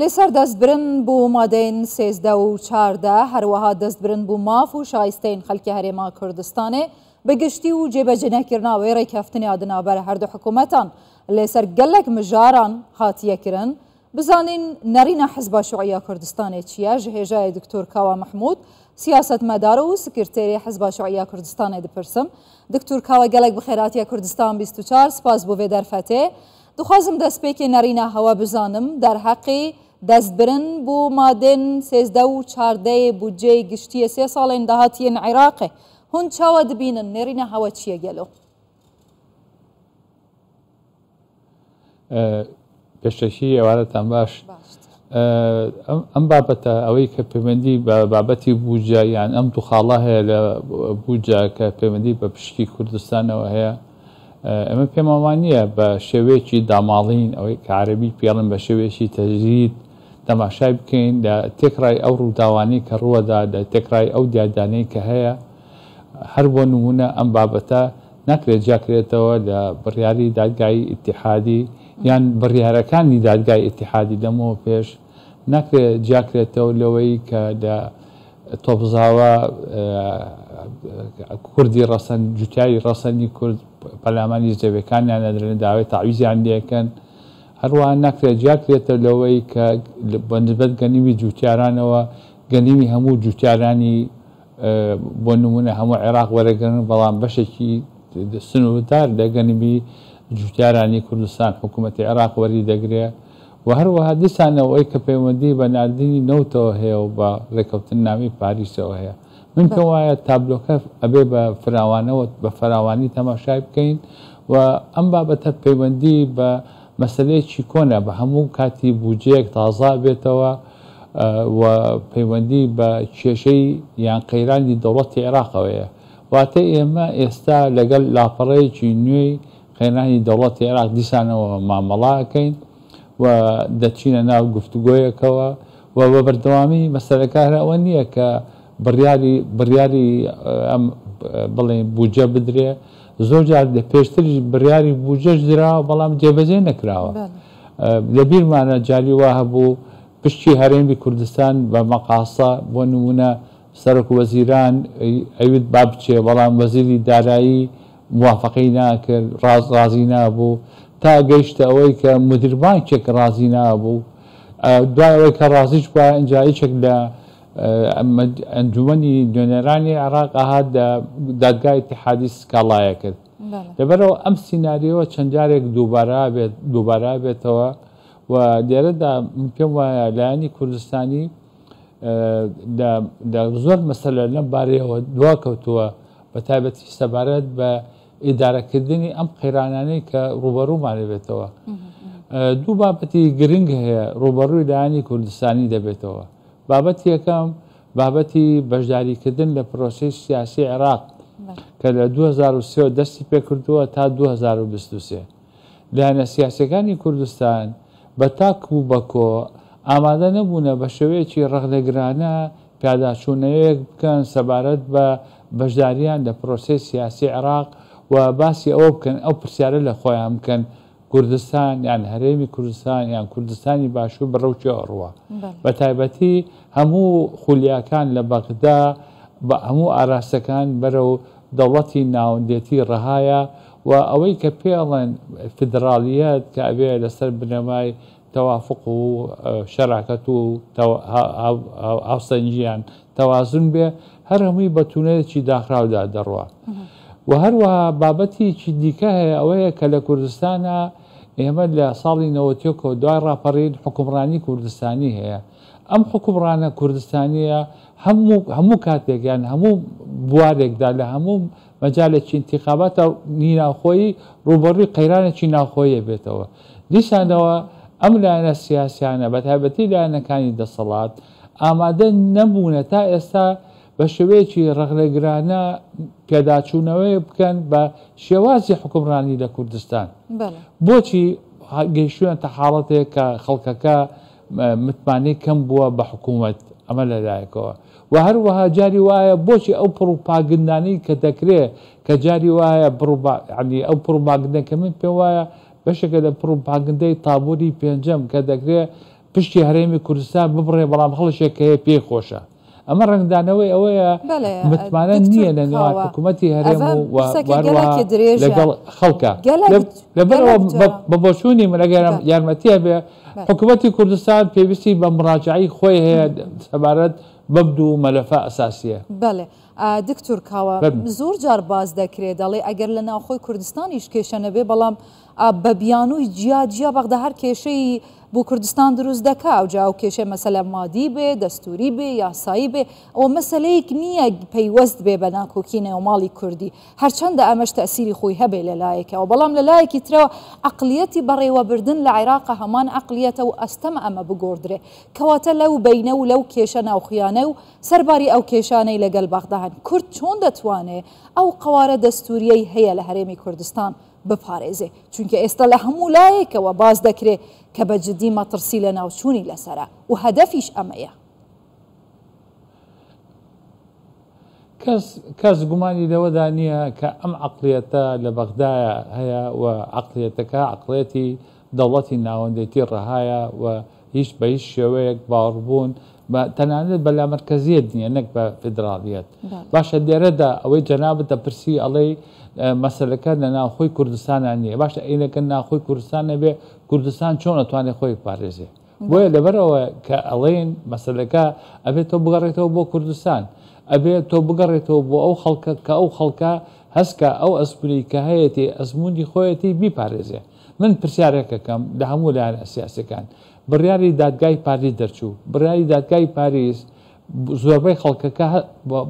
لەسەر دەستبرن بۆ مادەین 13 و 14، هەروەها دەستبرن بۆ ماف و شایستەین خەلکی هەرێما کوردستانێ بە گشتی و جێبەجێنەکردنا وێ رێکەفتنیا di navbera herdu hikûmetan لەسەر gelek mijaran hatiye kirin. Bizanîn nerîna Hizba Şuî ya Kurdistanê çi ye? Ji hêjayê Diktor Kawa Mehmûd, siyasetmedar û sekreterê Hizba Şuî ya Kurdistanê dipirsim. Diktor Kawa gelek bi xêr hatiye Kurdistan 24, spas bo vê derfetê. Dixwazim destpêkê nerîna hewa bizanim derheqê destbirin bo madên 13 û 14 budceyê giştiyê sê salên dahatiyên Iraqê. Hûn çawa dibînin nêrîna hewa çi ye gelo? پێشەکی ئێوارەتان باش. ئەم بابەتە ئەوەی کە پەیوەندی بە بابەتی بودجە یان ئەم دوو خاڵە هەیە لە بودجە کە پەیوەندی بە پشکی کوردستانەوە هەیە، ئێمە پێمان وان نییە بە شێوەیەکی داماڵین ئەوەی کە عەرەبی پێڵن بە شێوەیەکی تەجرید تەماشای بکەین لە تێکڕای ئەو ڕووداوانەی کە ڕووەدا، لە تێکڕای ئەو دیاردانەی کە هەیە. هەر بۆ نموونە ئەم بابەتە ناکرێت جیاکرێتەوە لە بڕیاری دادگای ئیتیحادی یان بڕیارەکانی دادگای ئیتیحادی لەمەوە پێش، ناکرێت جیاکرێتەوە لەوەی کە لە تۆپزاوە کوردی ڕەسەن، جوتیاری ڕەسەنی کورد پەرلەمانی زەویەکانیان ئەدرێن، داوای تەعویزیان لێکەن. هەروەها ناکرێت جیاکرێتەوە لەوەی کە بە نسبەت گەنیمی جوتیارانەوە گەنیمی هەموو جوتیارانی بۆ نمونە هەموو عێراق وەرەگرن، بەڵام بەشێکی سنووردار لە گەنمی جوتیارانی کوردستان حکوومەتی عێراق وەری دەگرێ. و هەروەها دیسانەوە ئەوەی کە پەیوەندی بە ناردنی نەوتەوە هەیە و بە ڕێککەوتننامەی پاریسەوە هەیە. من پێم وایە تابلۆکە ئەبێ بە فراوانەوە بە فراوانی تەماشای بکەین و ئەم بابەتە پەیوەندی بە مەسەلەیەکی کۆنە، بە هەموو کاتی بودجەیەک تازە بێتەوە و پەیوەندی بە کێشەی یان قەیرانی دەوڵەتی عێراقەوەیە. واتە ئێمە ئێستا لەگەڵ لاپەڕەیەکی نوێی قەیرانی دەوڵەتی عێراق دیسانەوە مامەڵە ئەکەین و دەچینە ناو گفتوگۆیەکەوە و بە بەردەوامی مەسەلەکە هەر ئەوە نییە کە بڕیاری بڕیاری ئەم بڵێن بودجە بدرێ. زۆر جار لە پێشتریش بڕیاری بودجەش دراوە بەڵام جێبەجێ نەکراوە. لە بیرمانە جاری وا هەبوو پشتی هەرێمی کوردستان بە مەقاسە، بۆ نمونە سەرۆک وەزیران ئەویت با بچێ، بەڵام وەزیری دارایی موافقەی ناکرد، ڕازی نابوو، تا گەیشتە ئەوەی کە مدیر بانکێک ڕازی نابوو. دوای ئەوەی کە ڕازیش بووە ئینجا یەکێک لە ئەنجومەنی نوێنەرانی عێراق ئاهات لە دادگای ئیتیحادی سکاڵایە کرد. لەبەرەوە ئەم سیناریۆ چەند جارێک دووبارە بێتەوە و لێرەدا من پێم وایە لایەنی کوردستانی لە زۆر مەسەلە لەم بارەیەوە دوا کەوتووە، بە تایبەتی سەبارەت بە ئیدارەکردنی ئەم قەیرانانەی کە ڕووبەڕوومان دەبێتەوە. دوو بابەتی گرنگ هەیە ڕووبەڕووی لایەنی کوردستانی دەبێتەوە. بابەتی یەکەم بابەتی بەشداریکردن لە پرۆسەی سیاسی عێراق کە لە 2003 دەستی پێکردووە تا 2023. لایەنە سیاسیەکانی کوردستان بە تاک و بە کۆ ئامادە نەبوونە بە شێوەیەکی ڕەخنەگرانە پیاداچوونەوەیەک بکەن سەبارەت بە بەشداریان لە پرۆسەی سیاسی عێراق و باسی ئەوە بکەن، ئەو پرسیارە لە خۆیان بکەن کوردستان یان هەرێمی کوردستان یان کوردستانی باشوور بەرەو کوێ ئەڕوا. بە تایبەتی هەموو خولیاکان لە بەغدا بە هەموو ئاراستەکان بەرەو دەوڵەتی ناوەندێتی ڕەهایە و ئەوەی کە پێڵێن فیدراڵیەت کە ئەبێ لەسەر بنەمای تەوافق و شەراکەت و هاوسەنگیان تەوازن بێ، هەر هەمووی بە تونێلێکی داخراودا دەڕوا. و هەروەها بابەتێکی دیکە هەیە، ئەوەیە کە لە کوردستانە ئێمە لە ساڵی نەوەتیەکەوە دوای ڕاپەڕین حوکمڕانی کوردستانی هەیە. ئەم حوکمڕانە کوردستانیە هەموو کاتێک یان هەموو بوارێکدا لە هەموو مەجالێکی ئینتیخاباتە ناوخۆیی ڕووبەڕووی قەیرانێکی ناوخۆیی بێتەوە. دیسانەوە ئەم لایەنە سیاسیانە بە تایبەتی لایەنەکانی دەسەڵات ئامادە نەبوونە تا ئێستا بە شێوەیەکی ڕەخنەگرانە پێداچوونەوەی بکەن بە شێوازی حوکمڕانی لە کوردستان. بۆچی گەیشتوونەتە حاڵەتێک کە خەڵکەکە متمانەی کەم بووە بە حکوومەت، ئەمە لەلایەکەوە. و هەروەها جاری وایە بۆچی ئەو پڕوپاگندانەی کە دەکرێ کە جاری وایە ئەو پڕوپاگندە کە من پێم وایە بەشێکە لە پڕوپاگندەی تابووری پێنجەم کە دەکرێ. پشتی هەرێمی کوردستان ببڕێ، بەڵام خەڵکێک هەیە پێی خۆشە. ئەمە ڕەنگدانەوەی ئەوەیە متمانە نییە لە نێوان حکوومەتی هەرێم و هەروەها لەگەڵ خەڵکە. لەبەرئەوە بە بۆچوونی من ئەگەر یارمەتی هەبێ حکوومەتی کوردستان پێویستی بە مراجعەی خۆی هەیە سەبارەت بەم دوو مەلەفە ئەساسییە. بەڵێ دکتۆر کاوە زۆر جار باس دەکرێ دەڵێ ئەگەر لە ناوخۆی کوردستانیش کێشە نەبێ بەڵام بە بیانووی جیا جیا بەغدا هەر کێشەی بۆ کوردستان دروست دەکا ئەوجا ئەو کێشە مەسەلە مادی بێ دەستوری بێ یاسایی بێ ئەوە مەسەلەیەک نییە پەیوەست بێ بە ناکۆکی نێوماڵی کوردی هەرچەندە ئەمەش تەئسیری خۆی هەبێ لە لایەکەوە بەڵام لە لایەکی ترەوە عەقڵیەتی بەڕێوەبردن لە عێراق هەمان عەقڵیەتە و ئەستەمە ئەمە بگۆڕدرێ کەواتە لەو بەینە و لەو کێشە ناوخیانە و سەرباری ئەو کێشانەی لەگەل بەغدا هەن کورد چۆن دەتوانێ ئەو قەوارە دەستوریەی هەیە لە هەرێمی کوردستان بپارێزێ چونکە ئێستا لە هەموو لایەکەوە باس دەکرێ کە بە جدی مەترسی لەناوچوونی لەسەرە و هەدەفیش ئەمەیە. کەس کەس گومانی لەوەدا نییە کە ئەم عەقڵیەتە لە بەغدایە هەیە و عەقڵیەتەکە عەقڵیەتی دەوڵەتی ناوەندێتی ڕەهایە و هیچ بە هیچ شێوەیەک باوەڕبوون بە تەنانەت بە لامەرکەزیەت نییە نەک بە فیدراڵیەت. باشە لێرەدا ئەوەی جەنابت دەپرسی ئەڵێی مەسەلەکە لە ناوخۆی کوردستانا نییە باشە ئەینەکە ناوخۆی کوردستان نەبێ کوردستان چۆن ئەتوانێ خۆی بپارێزێ؟ بۆیە لەبەرئەوە کە ئەڵێین مەسەلەکە ئەبێت تۆ بگەڕێتەوە بۆ کوردستان، ئەبێت تۆ بگەڕێتەوە بۆ ئەو خەڵکە کە ئەو خەڵکە هەست کا ئەو ئەزموونەی کە هەیەتی ئەزموونی خۆیەتی بیپارێزێ. من پرسیارێک ئەکەم لە هەموو لایەنە سیاسیەکان، بڕیاری دادگای پاریس دەرچوو، بڕیاری دادگای پاریس زۆربەی خەڵکەکە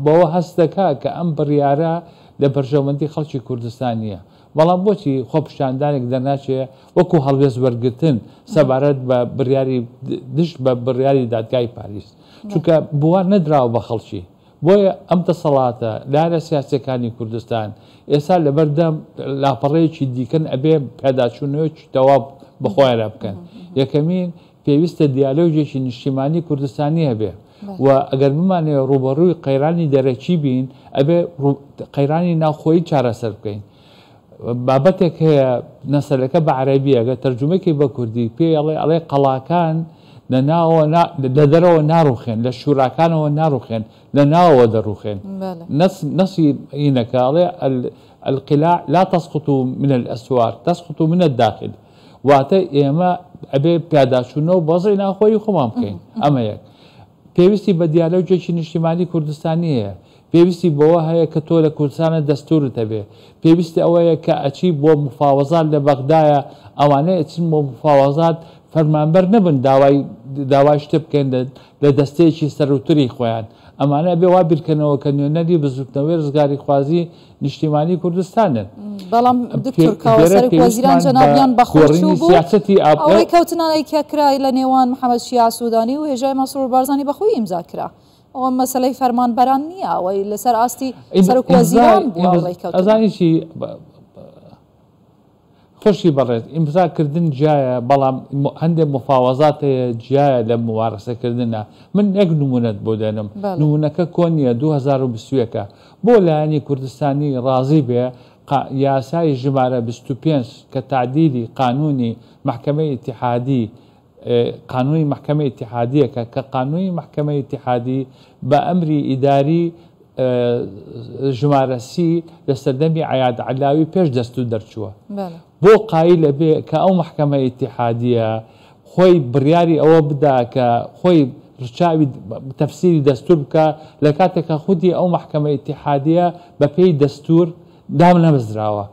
بەوە هەست دەکا کە ئەم بڕیارە لە بەرژەوەندی خەڵکی کوردستان نییە. بەڵام بۆچی خۆپیشاندانێک دەرناچێ وەکو هەڵوێست وەرگرتن سەبارەت بە بڕیاری دژ بە بڕیاری دادگای پاریس؟ چونکە بوار نەدراوە بە خەڵکی. بۆیە ئەم دەسەڵاتە، لایەنە سیاسیەکانی کوردستان ئێستا لەبەردەم لاپەڕەیەکی دیکەن ئەبێ پێداچوونەوەیەکی تەواو بە خۆیانا بکەن. یەکەمین پێویستە دیالۆگێکی نیشتیمانی کوردستانی هەبێ و ئەگەر بمانەوێ ڕووبەڕووی قەیرانی دەرەکی بین ئەبێ قەیرانی ناوخۆیی چارەسەر بکەین. بابەتێک هەیە نەسەلەکە بە عەرەبیە گەر تەرجومەی بە کوردی پێی ئەڵێ ئەڵێ قەڵاکان لە ناوەوە لە دەرەوە ناڕوخێن لە شوراکانەوە ناڕوخێن لە ناوەوە دەڕوخێن نەس نەسی هینەکە ئەڵێ القلاع لا تسقط من الأسوار تسقط من الداخل واتە ئێمە ئەبێ پیاداچوونەوە بە وەزعی ناوخۆیی خۆمان بکەین ئەمە یەک پێویستی بە دیالۆگێکی نیشتیمانی کوردستانی هەیە پێویستی بەوە هەیە کە تۆ لە کوردستانە دەستورت هەبێ پێویستی ئەوەیە کە ئەچی بۆ مفاوەزات لە بەغدایە ئەوانەی ئەچن بۆ مفاوەزات فەرمانبەر نەبن داوای داوای شتێ بکەن لە دەستەیەکی سەروتری خۆیان ئەمانە ئەبێ وا بیرکەنەوە کە نوێنەری بزوتنەوەی ڕزگاریخوازی نیشتیمانی کوردستانن. بەڵام دکتۆر کاوە لێرە سەرۆک وەزیران پێویستمان بە جەنابیان بەخۆی گۆڕینی چوو بوو سیاسەتی ئەو ئاپۆ. ڕێکەوتنانەی کە کرا لە نێوان محەمەد شیاع سودانی و هێژای مەسرور بارزانی بەخۆی ئیمزا کرا ئەوە مەسەلەی فەرمانبەران نییە ئەوەی لەسەر ئاستی سەرۆک ئیمزای وەزیران بوو ئەو ڕێکەوتنە. ئەزانی چی خوشکی بەڕێز ئیمزا کردن جیایە بەڵام هەندێ مفاوەزات هەیە جیایە لە موارەسە کردنە من یەک نمونەت بۆ دێنم بەڵێ. نمونەکە کۆن نیە 2021 ە بۆ لایەنی کوردستانی ڕازی بێ قا یاسای ژمارە 25 کە تەعدیلی قانونی مەحکەمەی ئیتیحادی قانونی مەحکەمەی ئیتیحادیەکە کە قانونی مەحکەمەی ئیتیحادی بە ئەمری ئیداری ژمارە سی لە سەردەمی عەیاد عەلاوی پێش دەستور دەرچووە بۆ قایل ئەبێ کە ئەو مەحکەمە ئیتیحادیە خۆی بڕیاری ئەوە بدا کە خۆی ڕچاوی تەفسیری دەستور بکا لە کاتێک کە خودی ئەو مەحکەمە ئیتیحادیە بە پێی دەستور دامنەمەزراوە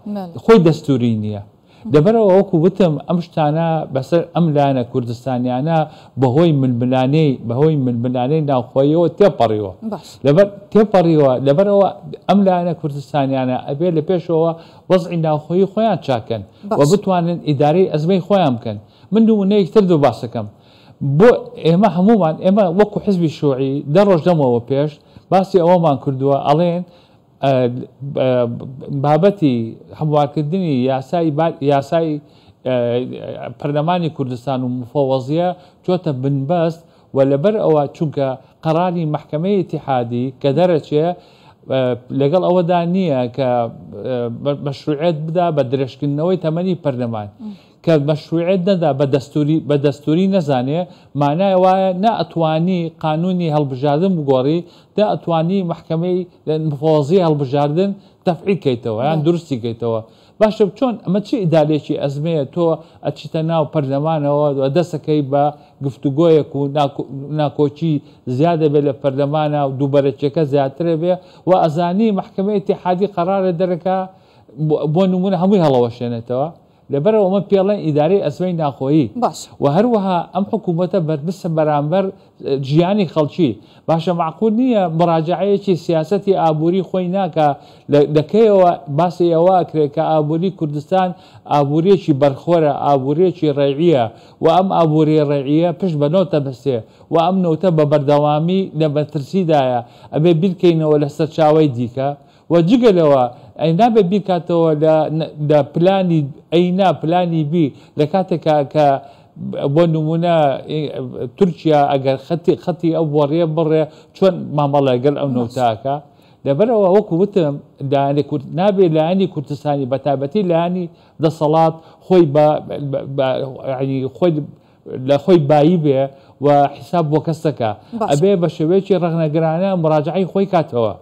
خۆی دەستوری نییە. لەبەرئەوە وەکو وتم ئەم شتانە بەسەر ئەم لایەنە کوردستانیانە بەهۆی ململانێی بەهۆی ململانێی ناوخۆییەوە تێپەڕیوە لەبەر تێپەڕیوە لەبەرئەوە ئەم لایەنە کوردستانیانە ئەبێ لە پێشەوە وەزعی ناوخۆیی خۆیان چاکەن و بتوانن ئیدارەی ئەزمەی خۆیان بکەن من نمونەیەکی تر دۆ باسەکەم بۆ ئێمە هەموومان ئێمە وەکو حزبی شوعی دە ڕۆژ لەمەوە پێش باسی ئەوەمان کردووە ئەڵێن بابەتی هەموارکردنی یاسای یاسای پەرلەمانی کوردستان و مفەوەزیە چۆتە بنبەست و لەبەر ئەوە چونکە قەراری مەحکەمەی ئیتیحادی کە دەرەچێ لەگەڵ ئەوەدا نییە کە مەشروعیەت بدا بە درێژکردنەوەی تەمەنی پەرلەمان. کە مەشروعیەت نەدا بە دەستوری بە دەستوری نەزانێ مانای وایە نە ئەتوانی قانونی هەڵبژاردن بگۆڕی نە ئەتوانی مەحکەمەی مفەوەزیە هەڵبژاردن تەفعیل کەیتەوە یان دروستی کەیتەوە. باشە چۆن ئەمە چ ئیدارەیەکی ئەزمەیە تۆ ئەچیتە ناو پەرلەمانەوە و دەستەکەی بە گفتوگۆیەک و ناکۆکی زیاد ئەبێ لە پەرلەمانا و دووبەرەکیەکە زیاتر ئەبێ و ئەزانی مەحکەمەی ئیتیحادی قەرارە دەرەکا بۆ نمونە هەمووی هەڵەوەشێنێتەوە. لەبەرئەوە ئەمە پێڵێن ئیدارەی ئەزمەی ناخۆیی. باشە. وە هەروەها ئەم حکوومەتە بەرپرسە بەرامبەر ژیانی خەڵکی. باشە مەعقول نییە مراجەعەیەکی سیاسەتی ئابووری خۆی ناکا لە کەیەوە باسی ئەوە ئەکرێ کە ئابووری کوردستان ئابووریەکی بەرخۆرە، ئابووریەکی ڕەیعیە و ئەم ئابووریە ڕەیعیە پشت بە نەوت ئەبەستێ و ئەم نەوتە بە بەردەوامی لە مەترسیدایە ئەبێ بیرکەینەوە لە سەرچاوەی دیکە. و جگە لەوە ئەی نابێ بیرکاتەوە لە لە پلانی ئەی نا پلانی بی لە کاتێکا کە بۆ نمونە تورکیا ئەگەر خەتی خەتی ئەو بۆڕیە بڕێ چۆن مامەڵە گەل ئەو نەوتاکە لەبەرەوە وەکو وتم لایەنی کورد نابێ لایەنی کوردستانی بە تایبەتی لایەنی دەسەڵات خۆی بە خۆی لە خۆی بایی بێ و حیساب بۆ کەس نەکا. ئەبێ بە شێوەیەکی ڕەخنەگرانە موراجەعەی خۆی کاتەوە.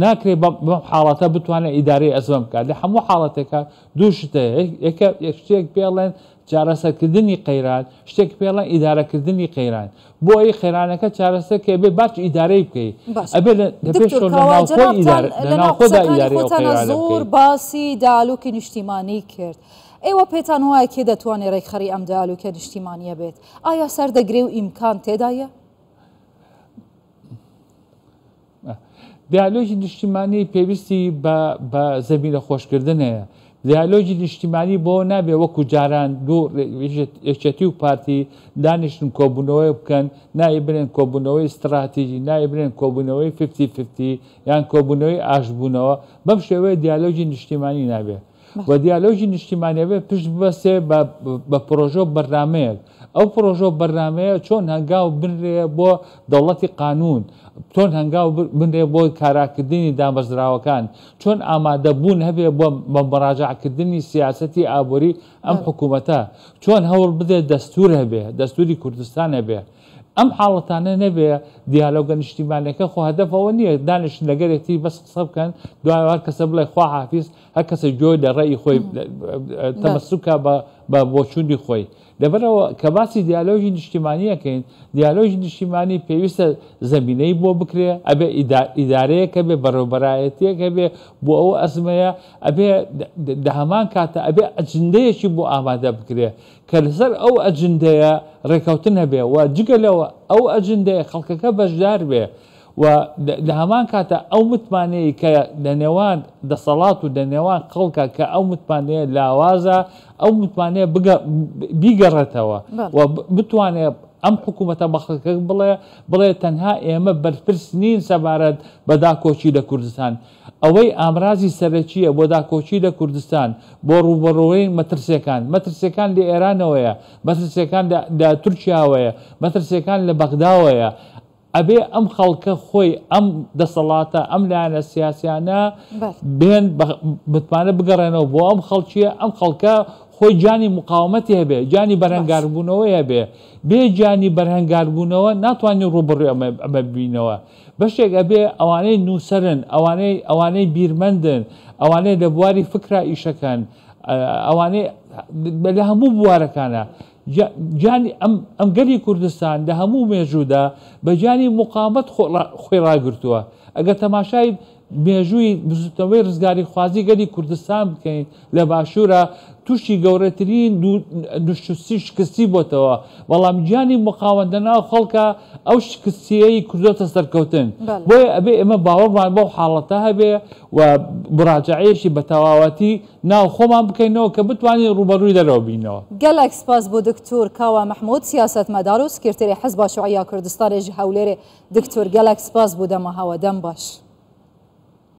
ناکرێ بەم حاڵەتە بتوانێ ئیدارەی ئەزمە بکات. لە هەموو حاڵەتێکا دوو شت هەیە، یەکە شتێک پێ ئەڵێن چارەسەرکردنی قەیران، شتێک پێ ئەڵێن ئیدارەکردنی قەیران. بۆ ئەوەی قەیرانەکە چارەسەر کەی ئەبێ باش ئیدارەی بکەی. ئەبێ لە دکتۆر پێشەوە لە کاوە ناوخۆی جەنابتان ئیدارە لە لە ناو ناوخۆدا قسەکانی ئیدارەی ئەو خۆتانا قەیرانە زۆر بکەی. باسی دالوکی نیشتیمانی کرد. ئێوە پێتان وایە کێ دەتوانێ رێکخەری ئەم دیالۆگە نیشتیمانییە بێت؟ ئایا سەردەگرێ و ئیمکان تێدایە؟ دیالۆگی نیشتیمانی پێویستی بە زەمینە خۆشکردن هەیە. دیالۆگی نیشتیمانی بۆ نابێ وەکو جاران دوو یەکێتی و پارتی دانیشتن کۆبوونەوەی بکەن، ناوی بنێن کۆبوونەوەی ستراتیژی، ناوی بنێن کۆبوونەوەی ففتی ففتی یان کۆبوونەوەی ئاشتبوونەوە. بەم شێوەیە دیالۆگی نیشتیمانی نابێ. و دیالۆگی نیشتیمانی ئەبێ پشت ببەستێ بە پرۆژە و بەرنامەیەک، ئەو پرۆژە و بەرنامەیە چۆن هەنگاو بنرێ بۆ دەوڵەتی قانوون، چۆن هەنگاو بنرێ بۆ کاراکردنی دامەزراوەکان، چۆن ئامادەبوون هەبێ بۆ بە مراجەعەکردنی سیاسەتی ئابووری ئەم حکوومەتە، چۆن هەوڵ بدرێ دەستوور هەبێ، دەستووری کوردستان هەبێ. ئەم حاڵەتانە نەبێ دیالۆگە نیشتیمانیەکە خۆ هەدەف ئەوە نییە دانیشن لەگەر یەکتری بەس قسە بکەن دوای هەر کەسە بڵێ خواحافیز هەر کەسە گوێ لە ڕەئی خۆی تەمەسوکە بە بۆچوونی خۆی. لەبەرئەوە کە باسی دیالۆگی نیشتیمانی ئەکەین، دیالۆگی نیشتیمانی پێویستە زەمینەی بۆ بکرێ، ئەبێ ئیدارەیەک هەبێ، بەڕێوەبەرایەتییەک هەبێ بۆ ئەو ئەزمەیە، ئەبێ لە هەمان کاتە ئەبێ ئەجندەیەکی بۆ ئامادە بکرێ کە لەسەر ئەو ئەجندەیە ڕێکەوتن هەبێ و جگە لەوە ئەو ئەجندەیە خەڵکەکە بەشدار بێ و لە هەمان کاتا ئەو متمانەیەی کە لە نێوان دەسەڵات و لە نێوان خەڵکە کە ئەو متمانەیە لاوازە ئەو متمانەیە بیگەڕێتەوە و بتوانێ ئەم حکوومەتە بە خەڵکەکە بڵێ بڵێ تەنها ئێمە بەرپرس نین سەبارەت بە داکۆکی لە کوردستان ئەوەی ئامرازی سەرەکییە بۆ داکۆکی لە کوردستان بۆ ڕووبەڕووی مەترسییەکان مەترسییەکان لە ئێرانەوەیە مەترسییەکان لە تورکیاوەیە مەترسییەکان لە بەغداوەیە ئەبێ ئەم خەڵکە خۆی، ئەم دەسەڵاتە، ئەم لایەنە سیاسیانە بێن متمانە بگەڕێنەوە بۆ ئەم خەڵکیە، ئەم خەڵکە خۆی گیانی مقاومەتی هەبێ، گیانی بەرەنگاربوونەوەی هەبێ. بێ گیانی بەرهنگاربوونەوە ناتوانین ڕووبەڕووی ئەمە ببینەوە. بەشێک ئەبێ ئەوانەی نووسەرن، ئەوانەی ئەوانەی بیرمەندن، ئەوانەی لە بواری فکرا ئیشەکەن، ئەوانەی لە هەموو بوارەکانە گیانی ئەم گەلی کوردستان لە هەموو مێژوودا بە گیانی موقاومەت خۆی ڕاگرتووە. ئەگەر تەماشای مێژووی بزووتنەوەی ڕزگاریخوازی گەلی کوردستان بکەین لە باشوورا تووشی گەورەترین نوشوستی شکستی بۆتەوە، بەڵام گیانی موقاومەت لە ناو خەڵکا ئەو شکستییەی کردۆتە سەرکەوتن. بۆیە ئەبێ ئێمە باوەڕمان بەو حاڵەتە هەبێ و موراجەعەیەکی بە تەواوەتی ناو خۆمان بکەینەوە کە بتوانین ڕووبەڕووی دەرەوە بینەوە. گەلەک سپاس بۆ دکتۆر کاوە مەحمود سیاسەتمەدار و سکرتێری حزبا شوعییا کوردستانێ ژ هەولێرێ دکتۆر گەلەک سپاس بۆ دەما هەوە دەم باش.